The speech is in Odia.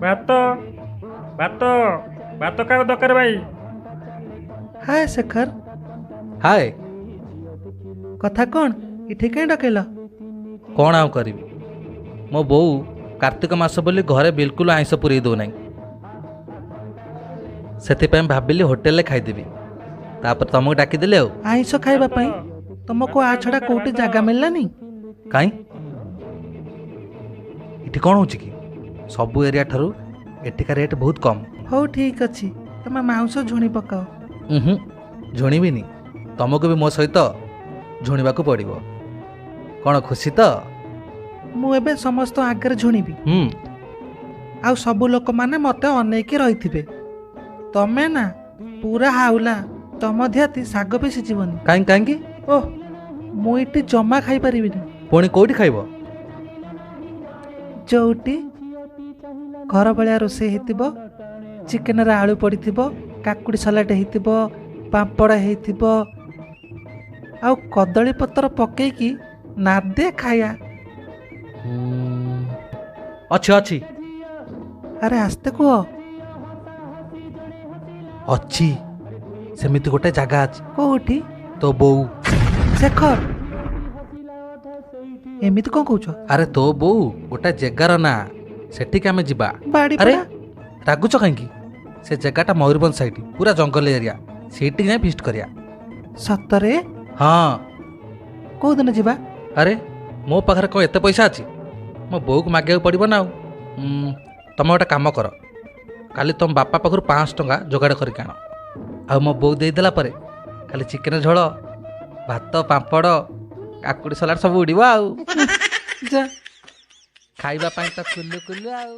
ଭାତ ଭାତ ଭାତ କାହାକୁ ଦରକାର ଭାଇ? ହାଏ ଶେଖର। ହାଏ। କଥା କ'ଣ, ଏଠି କାହିଁ ଡକେଇଲ? କ'ଣ ଆଉ କରିବି, ମୋ ବୋଉ କାର୍ତ୍ତିକ ମାସ ବୋଲି ଘରେ ବିଲକୁଲ ଆଇଁଷ ପୁରେଇ ଦେଉନାହିଁ। ସେଥିପାଇଁ ଭାବିଲି ହୋଟେଲରେ ଖାଇଦେବି, ତାପରେ ତମକୁ ଡାକିଦେଲି ଆଉ। ଆଇଁଷ ଖାଇବା ପାଇଁ ତମକୁ ଆ ଛଡ଼ା କୋଉଠି ଜାଗା ମିଳିଲାନି? କାଇଁ, ଏଠି କ'ଣ ହେଉଛି କି? ସବୁ ଏରିଆ ଠାରୁ ଏଠିକା ରେଟ୍ ବହୁତ କମ୍। ହଉ ଠିକ୍ ଅଛି, ତମେ ମାଉଁସ ଝୁଣି ପକାଅ। ଉହୁଁ, ଝୁଣିବିନି, ତମକୁ ବି ମୋ ସହିତ ଝୁଣିବାକୁ ପଡ଼ିବ। କ'ଣ ଖୁସି ତ? ମୁଁ ଏବେ ସମସ୍ତ ଆଗରେ ଝୁଣିବି। ହୁଁ। ଆଉ ସବୁ ଲୋକମାନେ ମୋତେ ଅନେଇକି ରହିଥିବେ। ତମେ ନା ପୁରା ହାଉଲା, ତମ ଧିଆତି ଶାଗ ବି ସିଝିବନି। କାହିଁ କାହିଁକି? ଓହ, ମୁଁ ଏଠି ଜମା ଖାଇପାରିବିନି। ପୁଣି କୋଉଠି ଖାଇବ? ଯୋଉଠି ଘର ଭଳିଆ ରୋଷେଇ ହେଇଥିବ, ଚିକେନରେ ଆଳୁ ପଡ଼ିଥିବ, କାକୁଡ଼ି ସାଲାଡ଼ ହେଇଥିବ, ପାମ୍ପଡ଼ ହେଇଥିବ, ଆଉ କଦଳୀ ପତ୍ର ପକେଇକି ନାଦେ ଖାଇବା। ଅଛି ଅଛି। ଆରେ ଆସ୍ତେ କୁହ। ଅଛି, ସେମିତି ଗୋଟେ ଜାଗା ଅଛି। କୋଉଠି? ତୋ ବୋଉ। ଶେଖର, ଏମିତି କ'ଣ କହୁଛ? ଆରେ ତୋ ବୋଉ ଗୋଟେ ଜାଗାର ନାଁ, ସେଠିକି ଆମେ ଯିବା। ବାଡ଼ି। ଆରେ ରାଗୁଛ କାହିଁକି? ସେ ଜାଗାଟା ମୟୂରଭଞ୍ଜ ସାଇଡ୍, ପୁରା ଜଙ୍ଗଲ ଏରିଆ। ସେଇଠିକି ଯାଇ ଫିଷ୍ଟ କରିବା। ସତରେ? ହଁ। କୋଉଦିନ ଯିବା? ଆରେ ମୋ ପାଖରେ କ'ଣ ଏତେ ପଇସା ଅଛି? ମୋ ବୋଉକୁ ମାଗିବାକୁ ପଡ଼ିବ ନା ଆଉ। ତମେ ଗୋଟେ କାମ କର, କାଲି ତମ ବାପା ପାଖରୁ 500 ଟଙ୍କା ଯୋଗାଡ଼ କରିକି ଆଣ। ଆଉ ମୋ ବୋଉ ଦେଇଦେଲା ପରେ ଖାଲି ଚିକେନ ଝୋଳ, ଭାତ, ପାମ୍ପଡ଼, କାକୁଡ଼ି ସାଲାଡ଼ ସବୁ ଉଡ଼ିବ। ଆଉ ଯା ଖାଇବା ପାଇଁ ତ କୁଲୁ କୁଲୁ ଆଉ।